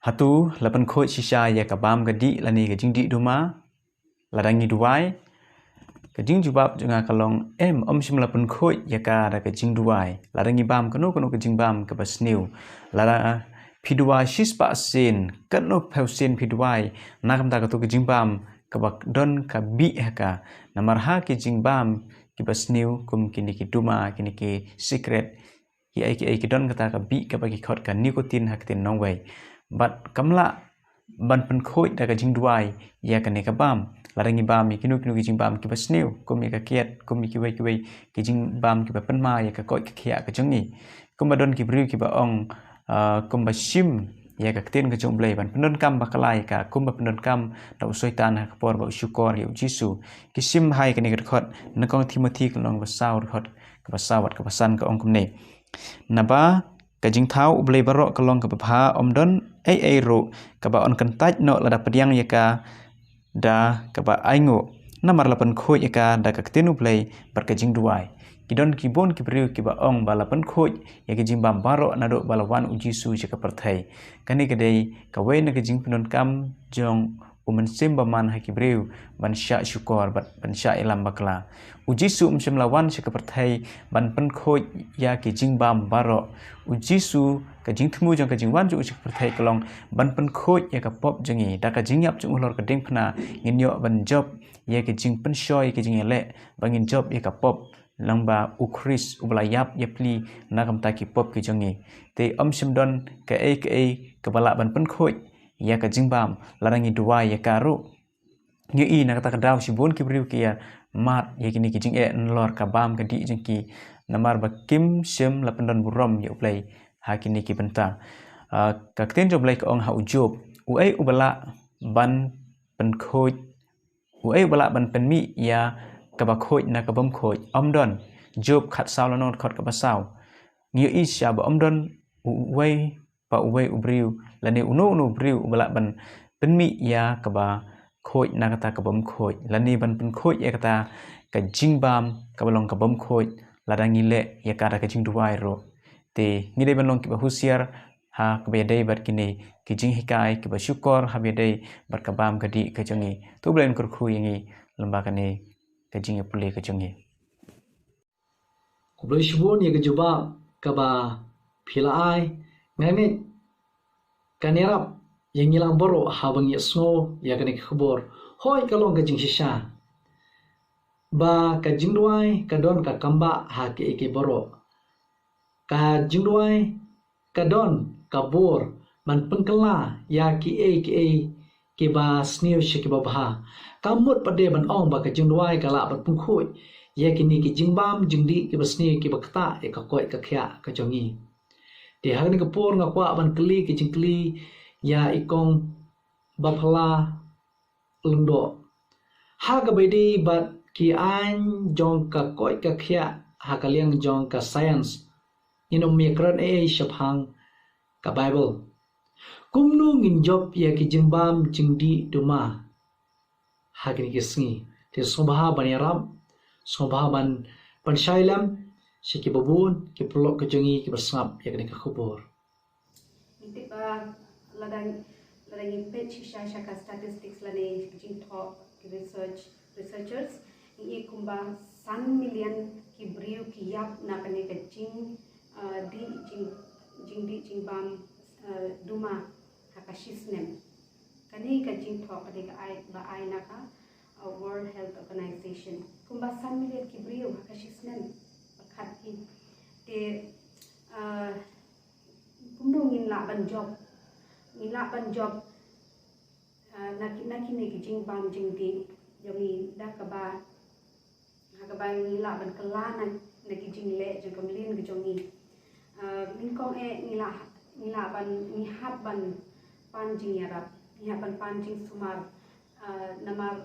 Hato la pynkhuid shisha ïa ka bam ka dih lane ka jingdih duma lada ngi duwai? Ka jingjubab jong nga ka long em, ym shym la pynkhuid ïa ka da ka jingduwai. Lada ngi bam kano kano ka jingbam kaba sniew, lada phi duwai shispah sien, katno phew sien phi duwai, na ka bynta kato ka jingbam kaba don ka bih ha ka. Namar ha ki jingbam kiba sniew kum kine ki duma, kine ki cigarette, ki ei ki ei, ki don kata ka bih kaba ki khot ka nicotine ha ka ktien nongwei. Bad kam lah ban pynkhuid da ka jingduwai ïa kane ka bam. Lada ngi bam ïa kino kino ki jingbam kiba sniew, kum ïa ka kiad, kum ïa kiwei kiwei ki jingbam kiba pynma ïa ka koit ka khiah ka jong ngi. Kumba don ki briew kiba ong, ah, kumba shim ïa ka ktien ka jong U Blei, ban pyndonkam bakla ïa ka, kumba pyndonkam da u Soitan ha ka por ba u shukor ïa u Jisu. Ki shim ha kane ka dkhot nyngkong Timothi ka lynnong ba saw, dkhot kaba saw bad kaba san, ka ong kumne: Naba ka jingthaw U Blei baroh ka long kaba bha, ym don ei ei ruh kaba yn kyntait noh lada pdiang ïa ka da kaba ainguh, namar la pynkhuid ïa ka da ka ktien U Blei bad ka jingduwai. Ki don ki bun ki briew kiba ong ba la pynkhuid ïa ki jingbam baroh naduh ba la wan u Jisu sha ka pyrthei. Kane ka dei kawei na ka jingpyndonkam jong u Mynsiem Bakhuid ha ki briew ban shah shukor bad ban shah ïalam bakla. U Jisu um shym la wan sha ka pyrthei ban pynkhuid ïa ki jingbam baroh. U Jisu, ka jingthmu jong ka jingwan jong u sha ka pyrthei ka long ban pynkhuid ïa ka pop jong ngi. Da ka jingïap jong u halor ka diengphna ngin ïoh ban jop ïa ka jingpynshoi, ïa ka jingïaleh, ba ngin jop ïa ka pop lyngba u Khrist uba la ïap ïapli na ka bynta ki pop ki jong ngi. Te um shym don kaei kaei kaba lah ban pynkhuid ïa ka jingbam lada ngi duwai ïa ka ruh. Ngi ïohi na kata ka daw shibun ki briew ki ïa mad ïa kine ki jingeh nalor ka bam ka dih jong ki, namar ba kim shym la pyndon burom ïa U Blei ha kine ki bynta. Ah, ka ktien jong U Blei ka ong ha u Job, uei uba lah ban pynkhuid, uei uba lah ban pynmih ïa kaba khuid na ka bym khuid? Ym don. Job khatsaw lynnong dkhot kaba saw. Ngi ïohi shisha ba ym don uwei pa uwei u briew, lane uno uno u briew uba lah ban pynmih ïa kaba khuid na kata ka bym khuid, lane ban pynkhuid ïa kata ka jingbam kaba long ka bym khuid, lada ngi leh ïa ka da ka jingduwai ruh. Te ngi dei ban long kiba husiar ha kaba ïadei bad kine ki jinghikai kiba shukor ha kaba ïadei bad ka bam ka dih ka jong ngi. To U Blei un kyrkhu ïa ngi lyngba kane ka jingïapule ka jong ngi. Khublei shibun ïa ka jubab kaba phi la ai. Nga ngeit kan ïarap ïa ngi lang baroh haba ngi ïohsngew ïa kane ka khubor. Hooid, ka long ka jingshisha ba ka jingduwai ka don ka kambah ha kiei kiei baroh. Ka jingduwai ka don ka bor ban pynkylla ïa kiei kiei kiba sniew sha kiba bha. Kam mut pat de ban ong ba ka jingduwai ka lah ban pynkhuid ïa kine ki jingbam jingdih kiba sniew kiba ktah ïa ka koit ka khiah ka jong ngi. Te ha kane ka por nga kwah ban kylli ka jingkylli ïa i kong Baphala Lyngdoh. Ha kaba ïadei bad ki aiñ jong ka koit ka khiah ha ka liang jong ka science, ngin ym ïakren ei ei shaphang ka Baibl. Kumno ngin jop ïa ki jingbam jingdih duma ha kine ki sngi? Te sngewbha ban ïarap, sngewbha ban pynshai lem sha kiba bun ki paralok ka jong ngi kiba sngap ïa kane ka khubor. Ngi tip ba lada, lada ngi peit shisha sha ka statistics lane jingthoh ki research, researchers, ngi i kumba san million ki briew ki ïap na kane ka jing, ah, dih jing, jingdih jingbam, ah, duma ha ka shisnem. Kane ka jingthoh ka dei ka ai, ba ai na ka, uh, World Health Organization. Kumba san million ki briew ha ka shisnem ba khatkhie. Te, uh, kumno ngin lah ban jop? Ngin lah ban jop Ah, na ki, na kine ki jingbam jingdih jong ngi da kaba, ha kaba ngi lah ban kylla na, na ki jingleh jong ka mlien ka jong ngi. Ah, nyngkong eh ngi lah, ngi lah ban, ngi hap ban pan jingïarap, ngi hap ban pan jingsumar. Ah, namar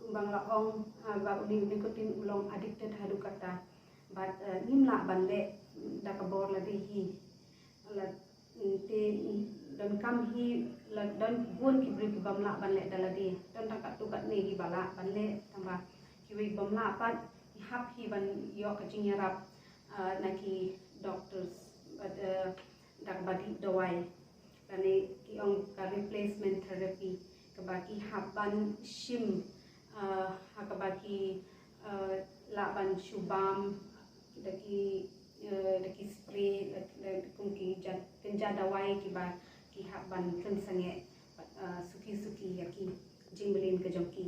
kumba nga la ong, ah, ba une u nicotine u long addicted haduh katta. Bad, ah, ngim lah ban leh da ka bor lade hi. La, mm, te, mm, donkam hi, la don bun ki briew ki bym lah ban leh da lade. Don tang katto katne kiba lah ban leh, tangba kiwei bym lah pat, ki hap hi ban ïoh ka jingïarap, ah, na ki doctors, bad, ah, da kaba dih dawai. Lane ki ong ka replacement therapy, kaba ki hap ban shim, ah, ha kaba ki, ah, lah ban shu bam da ki, eh, da ki spray, da, da kum ki jait, kynja dawai kiba ki hap ban pynsangeh, eh, suki suki ïa ki jingmlien ka jong ki.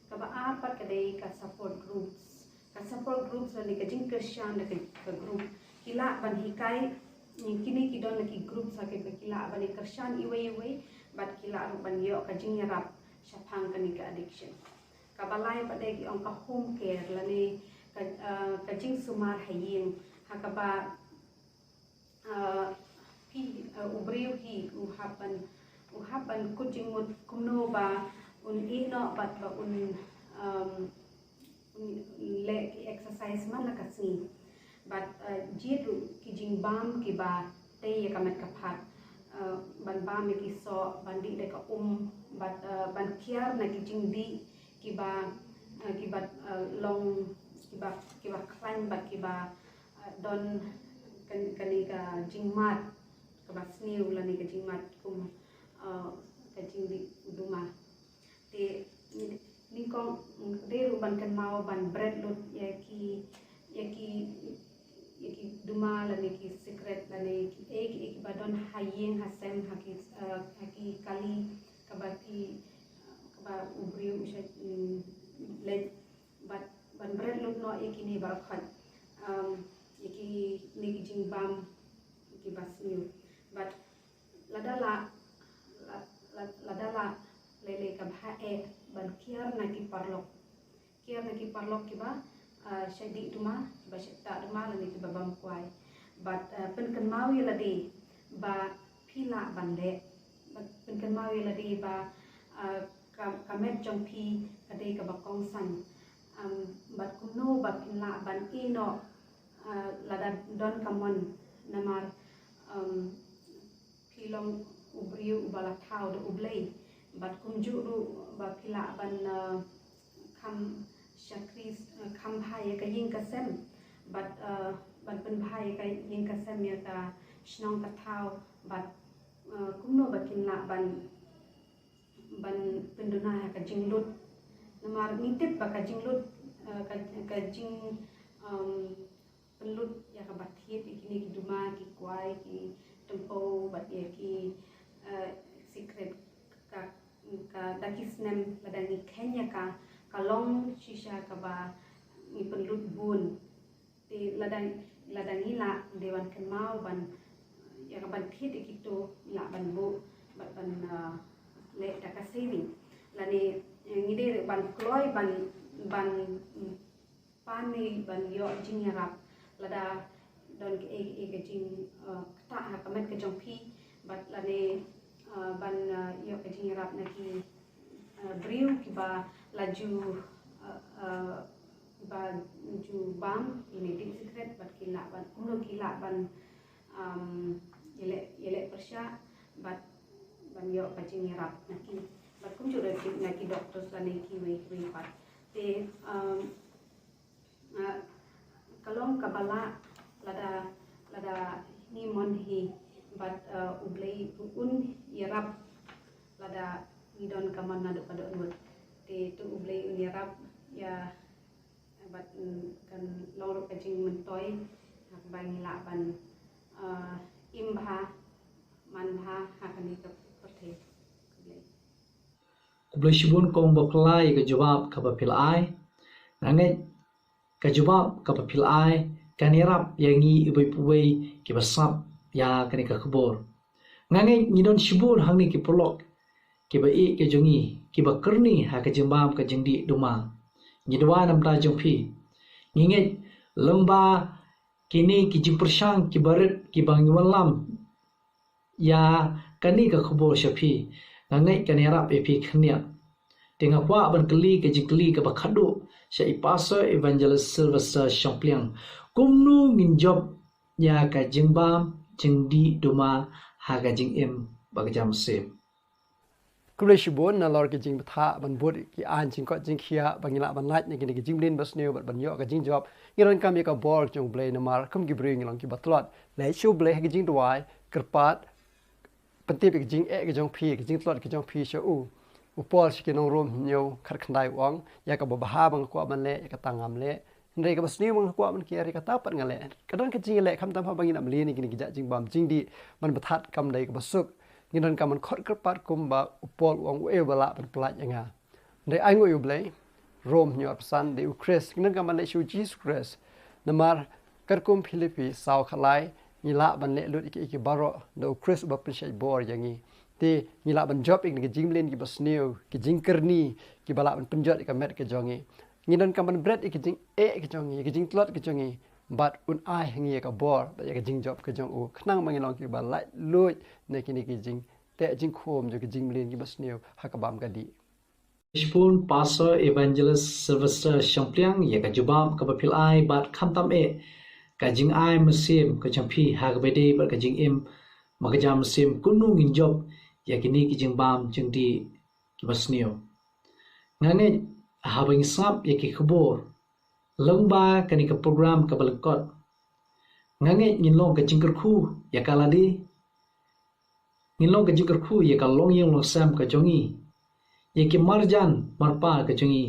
Kaba ar pat ka dei ka support groups. Ka support groups lane ka jingkyrshan da ka, ka group ki lah ban hikai, kine ki don da ki groups ha kiba ki lah ban kyrshan iwei iwei, bad ki lah ruh ban ïoh ka jingïarap shaphang kane ka addiction. Kaba lai pat dei ki ong ka home care lane ka, ah, ka jingsumar ha ïing, ha kaba, ah, phi, ah, u briew hi u hap ban, u hap ban kut jingmut kumno ba un ïehnoh bad ba un, um, un leh ki exercise man la ka sngi. Bad, ah, jied ruh ki jingbam kiba tei ïa ka met ka phad, ah, ban bam ïa ki soh, ban dih da ka um, bad, ah, ban kiar na ki jingdih kiba, ah, kiba, ah, long, kiba, kiba khlaiñ bad kiba, ah, don kan, kane ka jingmad kaba sniew lane ka jingmad kum, ah, ka jingdih u duma. Te nyngkong dei ruh ban kynmaw ban bret lut ïa ki, ïa ki, ïa ki duma lane ki sikret lane kiei kiei kiba don ha ïing ha sem ha ki, eh, ha ki kali kaba ki, kaba u briew u shait, mm, leit, bad ban bret lut noh ïa kine baroh khoit, um, ïa kine ki jingbam kiba sniew. Bad lada lah, la-, la-, lada lah lei lei ka bha eh ban kiar na ki paralok. Kiar na ki paralok kiba, ah, shait dih duma, kiba shait ktah duma lane kiba bam kwai. Bad, ah, pynkynmaw ïa lade ba phi lah ban leh. Bad pynkynmaw ïa lade ba, ah, ka, ka met jong phi ka dei kaba kongsan. Am, bad kumno ba phin lah ban ïehnoh, ah, lada don ka mon, namar, am, phi long u briew uba la thaw da U Blei. Bad kumjuh ruh ba phi lah ban, ah, kham shakri, ah, kham bha ïa ka ïing ka sem. Bad, ah, ban pynbha ïa ka ïing ka sem ïa ka shnong ka thaw. Bad, ah, kumno ba kin lah ban, ban pynduna ïa ka jinglut. Namar ngi tip ba ka jinglut, ah, ka, ka jing, um, pynlut ïa kaba thied ïa kine ki duma, ki kwai, ki tympew bad ïa ki, eh, sikret, ka, ka da ki snem lada ngi kheiñ ïa ka, ka long shisha kaba ngi pynlut bun. Te lada, lada ngi lah dei ban kynmaw ban ïa ka ban thied ïa kito, ngi lah ban buh bad ban, eh, leh da ka saving. Lane, eh, ngi dei ban kloi ban, ban, mm, pan ne ban ïoh jingïarap lada don kaei kaei ka jing, eh, ktah ha ka met ka jong phi, bad lane, eh, ban, eh, ïoh ka jingïarap na ki, eh, briew kiba la ju, eh, eh, kiba ju bam ïa kine dih sikret bad ki lah ban, kumno ki lah ban, um, ïaleh, ïaleh pyrshah bad ban ïoh ka jingïarap na ki, bad kumjuh ruh na ki doctors lane kiwei kiwei pat. Te, um, Ah, ka long kaba lah lada, lada ngi mon hi bad, ah, U Blei un ïarap lada ngi don ka mon naduh ka dohnud. Te to U Blei un ïarap ïa bad, mm, kan long ruh ka jingmyntoi ha kaba ngi lah ban, ah, im bha man bha ha kane ka pyrthei. Khublei. Khublei shibun kong baphylla ïa ka jubab kaba phi la ai. Nga ngeit ka jubab kaba phi la ai kan ïarap ïa ngi iwei pa iwei kiba sngap ïa kane ka khubor. Nga ngeit ngi don shibun hangne ki paralok kiba ïeit ka jong ngi, kiba kyrni ha ka jingbam ka jingdih duma. Ngi duwai na ka bynta jong phi. Ngi ngeit lyngba kine ki jingpyrshang kiba rit kiba ngi wanlam ïa kane ka khubor sha phi, nga ngeit kan ïarap ïa phi khyndiat. Te nga kwah ban kylli ka jingkylli kaba khadduh sha i Pastor Evangelist Sylvester Shangpliang. Kumno ngin jop ïa ka jingbam jingdih duma ha ka jingim bad ka jingmynsiem? Khublei shibun nalor ki jingbthah ban bud ki aiñ jingkoit jingkhiah ba ngi lah ban lait na kine ki jingmlien basniew bad ban ïoh ka jingjop. Ngi donkam ïa ka bor jong U Blei namar kum ki briew ngi long kiba tlot. Leit sha U Blei ha ki jingduwai, kyrpad, pyntip ïa ki jingeh ki jong phi, ki jingtlot ki jong phi sha u. U Paul sha ki nong Rom hynñiew khatkhyndai u ong, ïa kaba bha ba nga kwah ban leh, ïa kata ngam leh. Hynrei kaba sniew ba nga kwah ban kiar, ïa kata pat nga leh. Ka don ka jingïaleh khamtam haba ngi nang mlien ïa kine ki jait jingbam jingdih, ban pynthat kam dei kaba suk. Ngi donkam ban khot kyrpad kumba u Paul u ong, uei uba lah ban pyllait ïa nga? Hynrei ainguh ïa U Blei, Rom hynñiew arphew san, dei U Khrist. Ngi donkam ban leit sha U Jisu Khrist. Namar katkum Philippi saw khatlai, ngi lah ban leh lut ïa ki, ïa ki baroh da U Khrist uba pynshait bor ïa ngi. Te ngi lah ban jop ïa ki jingmlien kiba sniew, ki jingkyrni kiba lah ban pynjot ïa ka met ka jong ngi. Ngi donkam ban bret ïa ki jingeh ki jong ngi, ïa ki jingtlot ki jong ngi, bad un ai ha ngi ïa ka bor bad ïa ka jingjop ka jong u, khnang ba ngin long kiba laitluid na kine ki jingteh jingkhum jong ki jingmlien kiba sniew ha ka bam ka dih. Shibun Pastor Evangelist Sylvester Shangpliang ïa ka jubab kaba phi la ai bad khamtam eh ka jingai mynsiem ka jong phi ha kaba ïadei bad ka jingim bad ka jingmynsiem, kumno ngin jop ïa kine ki jingbam jingdih kiba sniew. Nga ngeit haba ngi sngap ïa ki khubor lyngba kane ka program kaba lyngkot, nga ngeit ngin long ka jingkyrkhu ïa ka lade, ngin long ka jingkyrkhu ïa ka longïing longsem ka jong ngi, ïa ki marjan marpa ka jong ngi,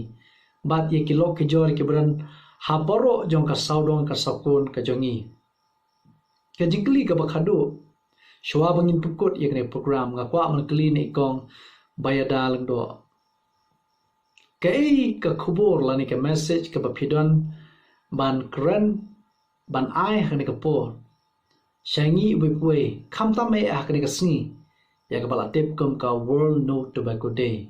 bad ïa ki lok ki jor kiba don ha baroh jong ka sawdong ka sawkun ka jong ngi. Ka jingkylli kaba khadduh, shuwa ba ngin pynkut ïa kane ka program, nga kwah ban kylli na i Kong Bayada Lyngdoh, kaei ka khubor lane ka message kaba phi don ban kren, ban ai ha kane ka por sha ngi uwei pa uwei, khamtam eh ha kane ka sngi ïa kaba la tip kum ka World No Tobacco Day?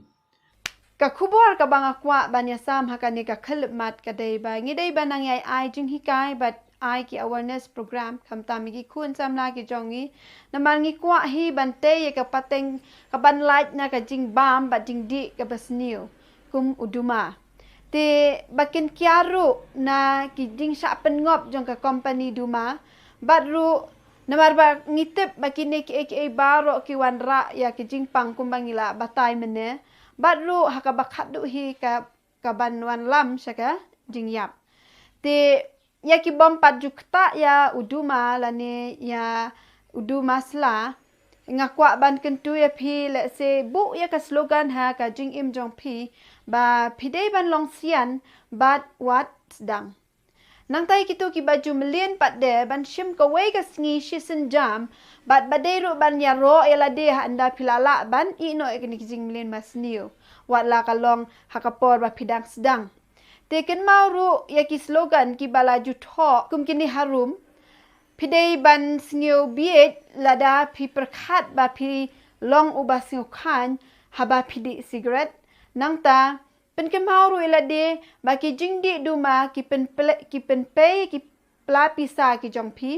Ka khubor kaba nga kwah ban ïasam ha kane ka khyllipmat ka dei ba ngi dei ban nang ïai ai jinghikai bad ai ki awareness program khamtam ïa ki khun samla ki jong ngi. Namar ngi kwah hi ban tei ïa ka pateng kaban lait na ka jingbam bad jingdih kaba sniew kum u duma. Te ba kin kiar ruh na ki jingshah pynngop jong ka company duma, bad ruh namar ba ngi tip ba kine kiei kiei baroh ki wanrah ïa ki jingpang kumba ngi la batai mynne, bad ruh ha kaba khadduh hi ka, kaban wanlam sha ka jingïap. Te ïa ki bym pat ju ktah ïa u duma lane ïa u duma sla, nga kwah ban kyntu ïa phi, lehse buh ïa ka slogan ha ka jingim jong phi ba phi dei ban long sian bad wat sdang. Nangta ïa kito kiba ju mlien pat de ban shim kawei ka sngi shisien jam bad ba dei ruh ban ïaroh ïa lade ha ynda phi la lah ban ïeh noh ïa kine ki jingmlien basniew, wat la ka long ha ka por ba phi dang sdang. Te kynmaw ruh ïa ki slogan kiba la ju thoh kum kine harum: phi dei ban sngewbieit lada phi pyrkhat ba phi long uba sngewkhan haba phi dih sikret. Nangta pynkynmaw ruh ïa lade ba ki jingdih duma ki pynple-, ki pynpei ki pla pisa ki jong phi.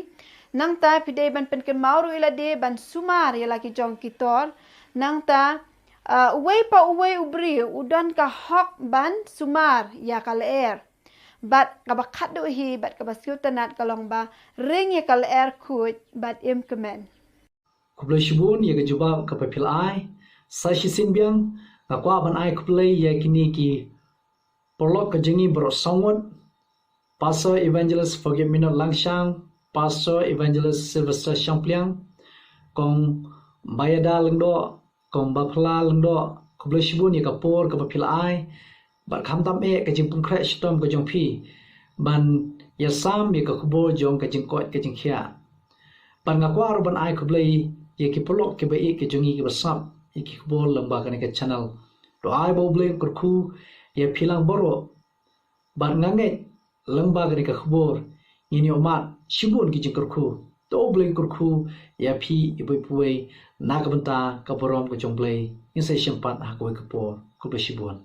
Nangta phi dei ban pynkynmaw ruh ïa lade ban sumar ïa la ki jong ki tor. Nangta, ah, uwei pa uwei u briew u don ka hok ban sumar ïa ka lyer. Bad kaba khadduh hi bad kaba sngewtynnat ka long ba ring ïa ka lyer khuid bad im kmen. Khublei shibun ïa ka jubab kaba phi la ai. Sa shisien biang nga kwah ban ai khublei ïa kine ki paralok ka jong ngi baroh saw ngut, Pastor Evangelist Forget Me Not Langshang, Pastor Evangelist Sylvester Shangpliang, Kong Bayada Lyngdoh, Kong Baphala Lyngdoh, khublei shibun ïa ka por kaba phi la ai bad khamtam eh ka jingpynkhreh shitom ka jong phi ban ïasam ïa ka khubor jong ka jingkoit ka jingkhiah. Bad nga kwah ruh ban ai khublei ïa ki paralok kiba ïeit ki jong ngi kiba sngap ïa ki khubor lyngba kane ka channel. To ai ba U Blei un kyrkhu ïa phi lang baroh. Bad nga ngeit lyngba kane ka khubor ngin ïoh mad shibun ki jingkyrkhu. To Blei kyrkhu ïa phi iwei pa iwei, na ka bynta ka burom ka jong Blei. Ngin sa ïashem pat ha kawei ka por. Khublei shibun.